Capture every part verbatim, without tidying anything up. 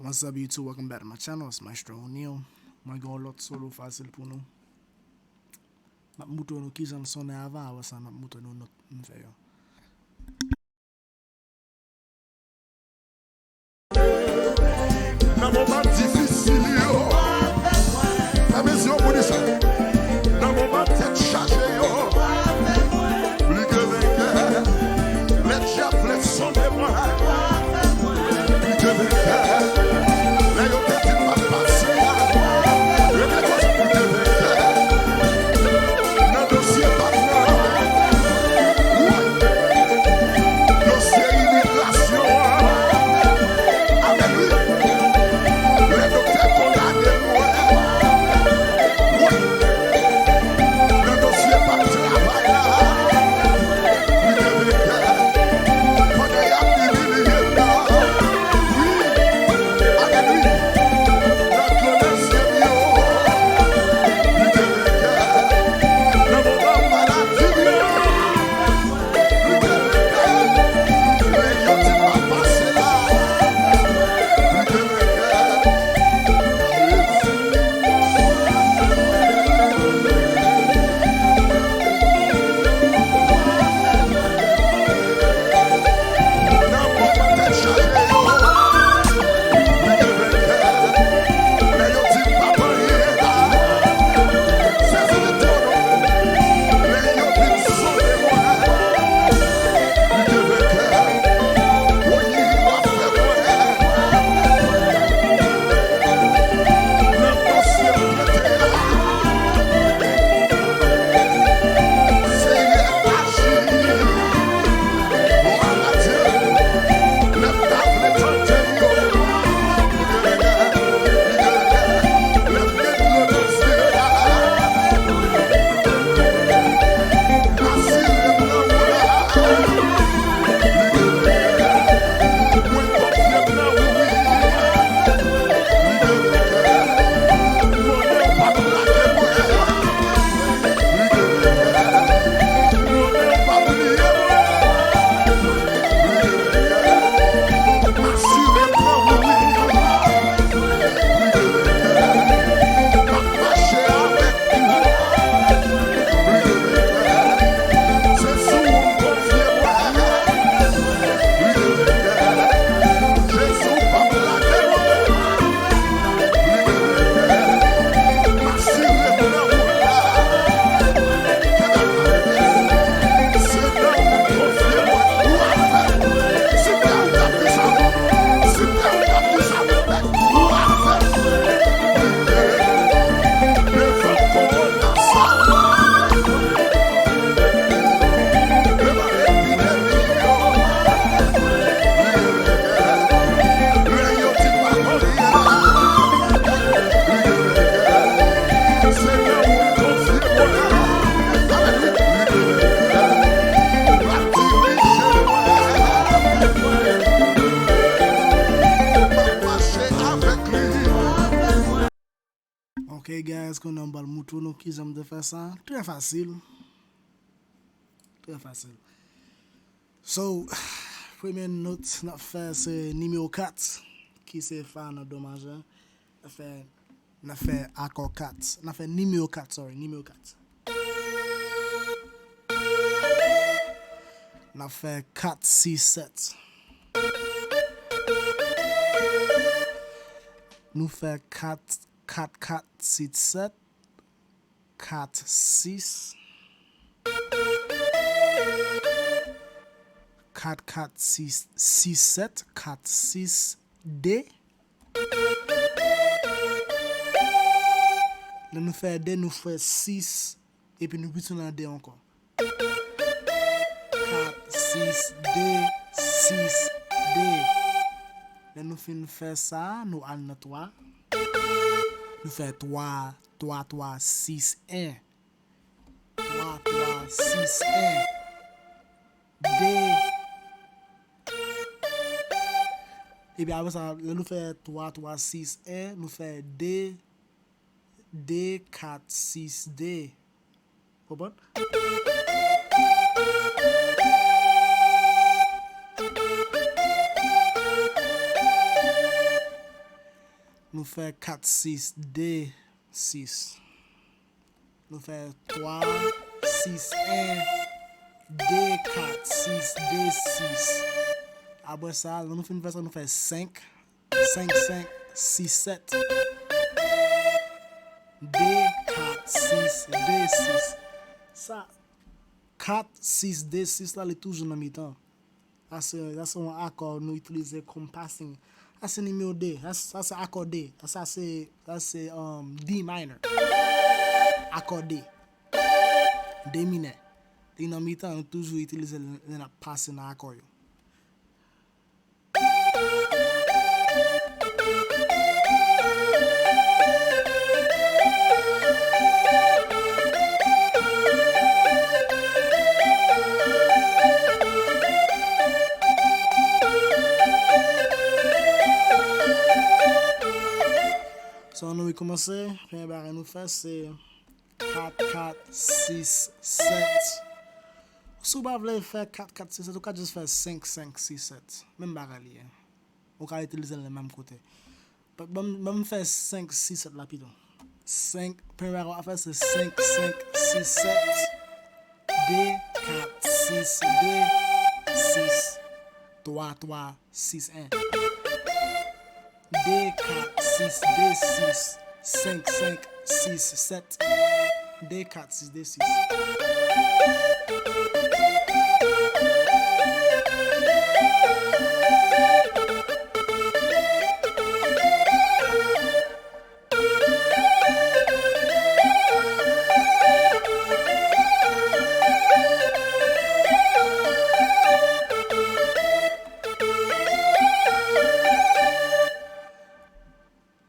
What's up YouTube, welcome back to my channel, it's Maestro O'Neal. Mwen gen yon lòt solo fasil pou nou. M ap moutre nou kijan l sonnen avan, apre sa m ap moutre nou nòt m fè yo. Nan moman difisil yo, fèmen zye w pou di sa. Nan moman tèt chaje yo, plis ke venkè. Lè dyab vle sonde mwen, plis ke venkè. Lè yo te di m p ap pase a, yo te koz plis ke venkè. Nan dosye pa m nan, wi. Dosye imigrasyon an, amèn wi. Lè doktè kondane m, wi. Nan dosye pa m travay la, li te vle fè. Pandan y ap imilye m nan, wi. Amèn wi. Nan gwo dosye m yo, li te vle fè. Nan moman maladi m yo, Ok guys, kounye a m pral moutre nou kijan m te fè sa. Trè fasil. Trè fasil. So, premye nòt n ap fè se nimewo kat, ki se fa nan do majè. N ap fè, n ap fè akò kat. N ap fè nimewo kat, sorry, nimewo kat. N ap fè kat, sis, sèt. Nou fè kat, kat, kat, sis, sèt. Kat, sis. Kat, kat, sis, sis, sèt. Kat, sis, de. Lè nou fè de, nou fè sis, epi nou retounen an de ankò. Kat, sis, de, sis, de. Lè nou fin fè sa, nou al nan twa. Nou fè twa, twa, twa, sis, en. Twa, twa, sis, en. De. Epi apre sa, lè nou fè twa, twa, sis, en, nou fè de, de, kat, sis, de. Konprann? Nou fè kat sis de sis. Nou fè twa sis en de kat sis de sis. Apre sa, lè nou fin fè sa, nou fè senk, senk senk sis sèt, de kat sis de sis. Sa, kat sis de sis la, li toujou nan mitan. Sa se, sa se yon akò nou itilize kòm passing. Sa se nimewo de. Sa, sa se akò de. Sa se, sa se, um, D minor. Akò de. De minè. Li nan mitan, nou toujou itilize l lè n ap pase nan akò yo. So, ann nou rekòmanse. Premye bagay nou fè, se kat kat sis sèt. Si w pa vle fè kat kat sis sèt, ou ka jis fè senk senk sis sèt. Menm bagay li ye. Ou ka itilize l nan menm kote. Ban, ban, ban m fè senk sis sèt la pito. Senk, premye bagay w ap fè se senk senk sis sèt, de kat sis de sis, twa twa sis en. De kat sis de sis, senk senk sis sèt, de kat sis de sis.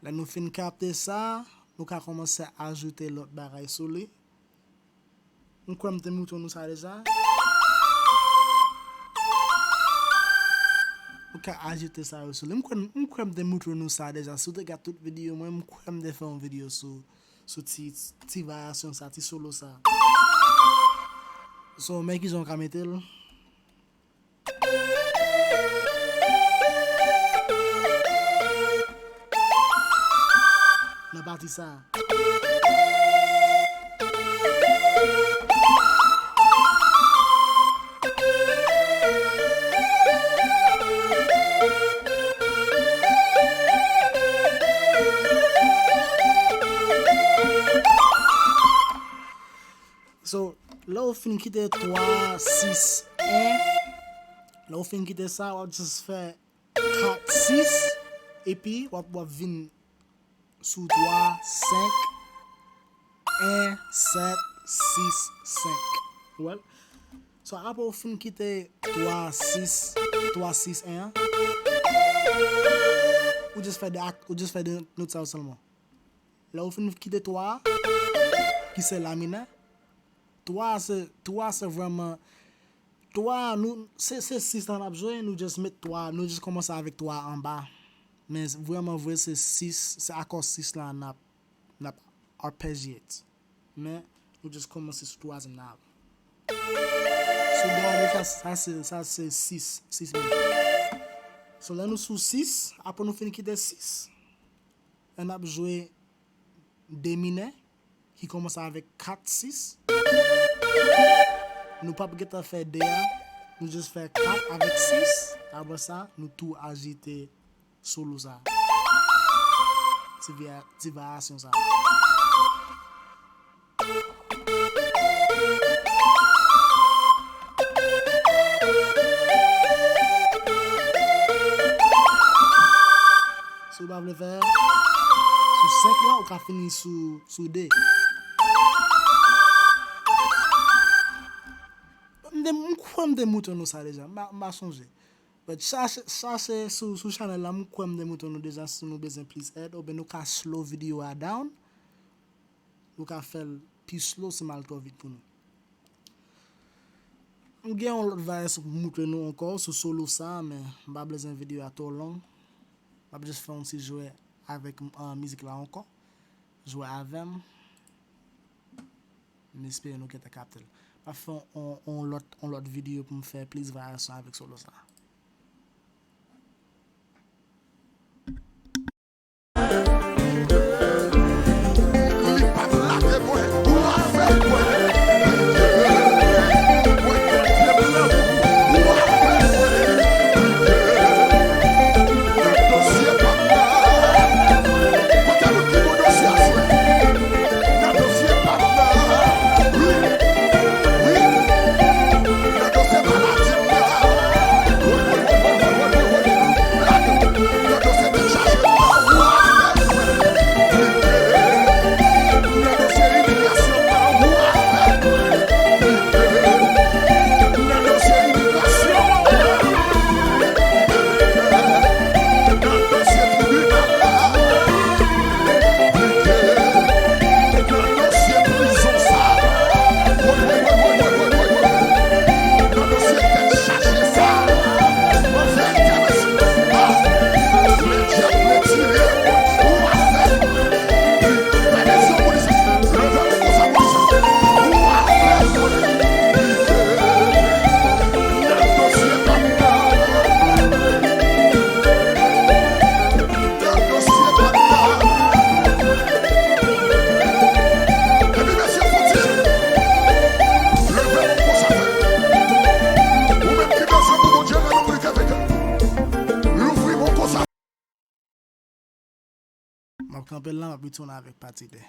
Lè nou fin kapte sa, nou ka kòmanse ajoute lòt bagay sou li. M kwè m te moutre nou sa deja. Ou ka ajoute sa yo sou li. M kwè, m kwè m te moutre nou sa deja. Si w te gade tout videyo mwen, m kwè m te fè yon videyo sou, sou ti, ti varyasyon sa, ti solo sa. So, men kijan w ka mete l. Nan pati sa. So, lè w fin kite twa sis en, lè w fin kite sa, w ap jis fè kat sis, epi w ap, w ap vin sou twa senk en sèt sis senk. Ou wè l? So, apre w fin kite twa sis, twa sis en an, ou jis fè de ak, ou jis fè de not sa yo sèlman. Lè w fin kite twa a, ki se la minè, twa a se, twa a se vrèman, twa a nou, se, se sis la n ap jwe, nou jis met twa, nou jis kòmanse avèk twa a anba. Men vrèman vre se sis, se akò sis la n ap, n ap arpèjye. Men nou jis kòmanse sou twazyèm nan. Si w gade sa, sa se, sa se sis, sis minè. So lè nou sou sis, apre nou fin kite sis, lè n ap jwe de minè, ki kòmanse avèk kat sis. Nou p ap gentan fè de a, nou jis fè kat avèk sis. Apre sa, nou tou ajoute solo sa. Ti vya-, ti varyasyon sa. Si w pa vle fè sou senk la, ou ka fini sou, sou de. M te, m kwè m te moutre nou sa deja, m pa, m pa sonje. But chache, chache sou, sou chanèl la, m kwè m te moutre nou deja si nou bezwen plis èd, oubyen nou ka slow videyo a down. Nou ka fè l pi slow si m al twò vit pou nou. M gen yon lòt varyasyon pou m moutre nou ankò sou solo sa, men m pa bezwen videyo a twò long. M ap jis fè yon ti jwe avèk, ah, mizik la ankò. Jwe avè m. M espere nou gentan kapte l. M ap fè yon, yon, yon lòt, yon lòt videyo pou m fè plis varyasyon avèk solo sa. Kanpèl la m ap retounen avèk pati de.